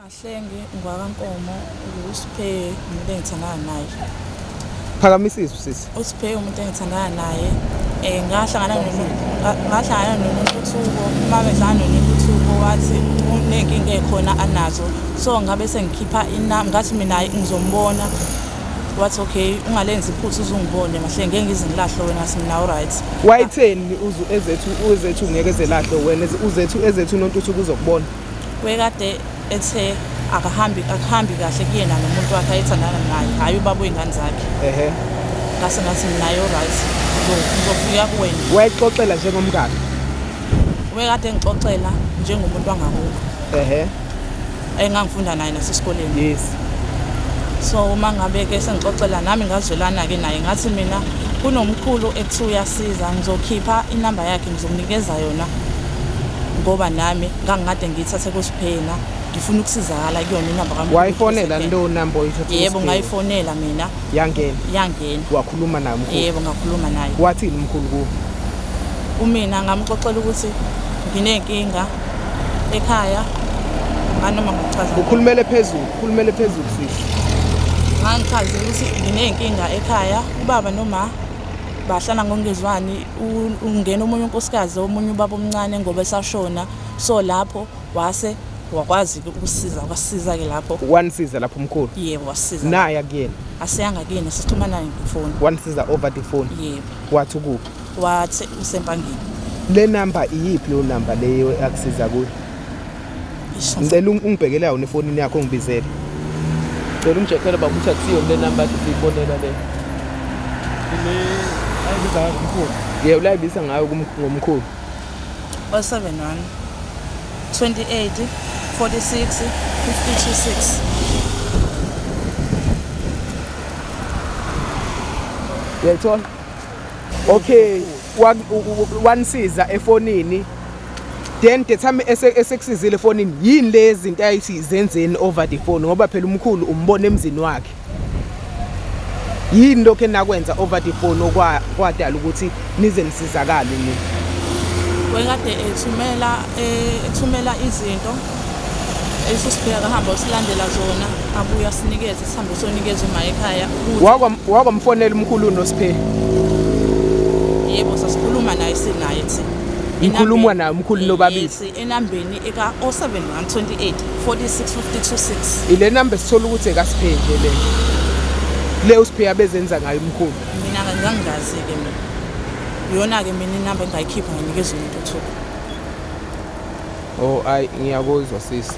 Mahlengi ngwakankomo uSphe umuntu engithandana naye. Phakamisa izwi sisi. USphe umuntu engithandana naye. Ngahlangana ngahlangana noNontuthuko uma bedlala noNontuthuko wathi unenkinga ekhona anazo. So ngabe sengikhipha inamba ngathi mina hhayi ngizombona. Wathi okay ungalenzi iphutha uzungibone Mahlengi ngeke ngize ngilahle wena ngathi mina alright. Wayitheni uzu ezethu uzethu ngeke zelahle wena uzethu ezethu uNontuthuko uzokubona. Wekade ethe akahambi akuhambi kahle kuyena nomuntu wakhe ayethandana naye hhayi ubaba wey'ngane zakhe. Ehhe. Ngase ngathi mina yo right ngizofika kuwena. Wayexoxela njengomngani. Wekade engixoxela njengomuntu wangakubo. Ehhe. Engangifunda naye nasesikoleni. Yes. So uma ngabe ke sengixoxela nami ngazwelana ke naye ngathi mina kunomkhulu ekuthiwa uyasiza ngizokhipha inamba yakhe ngizokunikeza yona ngoba nami ngangikade ngiyithathe kuSiphena ngifuna ukusizakala kuyona inamba kamkhulu. Wayifonela leyo namba oyithathe Yebo ngayifonela mina. Yangena. Yangena. Wakhuluma naye umkhulu. Yebo ngakhuluma naye. Wathini umkhulu kuwe? Kumina ngamxoxela ukuthi nginenkinga ekhaya nganoma ngikuchaza. Ukhulumele phezulu, ukhulumele phezulu sisi. Ngangichazela ukuthi nginenkinga ekhaya ubaba noma bahlala ngokungezwani ungena omunye unkosikazi omunye ubaba omncane ngoba esashona so lapho wase wakwazi ukusiza kwasiza-ke lapho. Wanisiza lapho umkhulu? Yebo wasiza. Naya kuyena? Asiyanga kuyena sisixhumana naye ngefoni. Wanisiza over the phone? Yebo. Wathi ukuphi? Wathi usempangeni. Le number iyiphi leyo number leyo akusiza kuyo? Ngicela ungibhekele yona efonini yakho ungibizele. Cela ungicheckele baba ukuthi akusiyo le number akhe siyibonela le. Le ayibiza ngayo ngomkhulu. Yebo layibiza ngayo ngomkhulu. 071 28 46 52 6. Uyayithola? Okay, wanisiza efonini. Then the time esekusizile efonini yini lezi zinto ayithi zenzeni over the phone ngoba phela umkhulu umbona emzini wakhe. Yini lokho enakwenza over the phone okwadala ukuthi nize nisizakale nina? Wekade ethumela ethumela izinto esusibheka hamba usilandela zona abuye asinikeze sihambe sonikeza uma ekhaya Wakwamfonela umkhulu noSiphe? Yebo sasikhuluma naye sinaye thina. Nikhuluma naye umkhulu nobabili? Yes, enambeni eka 071 28 46 52 6. Ile number sithola ukuthi ekaSiphe nje le. Le uSiphe abezenza ngayo umkhulu. Mina ngangingazi ke mina. Iyona ke mina inamba engayikhipha nganikeza umuntu uthuba. Oh ay ngiyakuzwa sisi.